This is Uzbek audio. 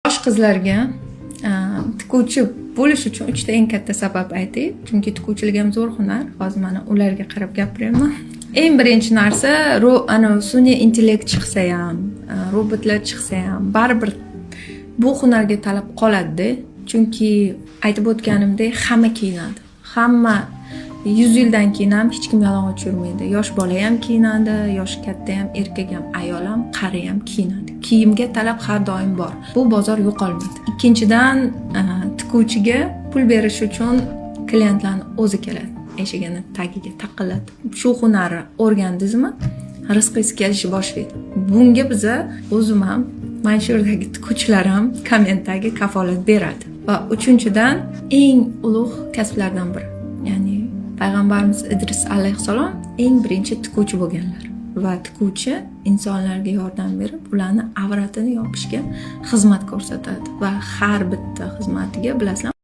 Yosh qizlarga tikuvchi bo'lish uchun uchta eng katta sabab aytay, chunki tikuvchilik ham zo'r hunar. Hozir mana ularga qarab gapiryapman. Eng birinchi narsa, anavi sun'iy intellekt chiqsa ham, robotlar chiqsa ham, baribir bu hunarga talab qoladida. Chunki aytib o'tganimdek, hamma kiyinadi, hamma. 100 yildan keyin ham hech kim yalang'och yurmaydi. Yosh bola ham kiyinadi, yoshi katta ham, erkak ham, ayol ham, qari ham kiyinadi. Kiyimga talab har doim bor, bu bozor yo'qolmaydi. Ikkinchidan, tikuvchiga pul berish uchun klientlarni o'zi keladi, eshigini tagiga taqillatib. Shu hunarni o'rgandingizmi, rizqingiz kelishni boshlaydi. Bunga biza, o'zim ham, mana shu yerdagi tikuvchilar ham kommentdagi kafolat beradi. Va uchinchidan, eng ulug' kasblardan biri, ya'ni payg'ambarimiz Idris alayhissalom eng birinchi tikuvchi bo'lganlar va tikuvchi insonlarga yordam berib, ularni avratini yopishga xizmat ko'rsatadi va har bitta xizmatiga, bilasizlar.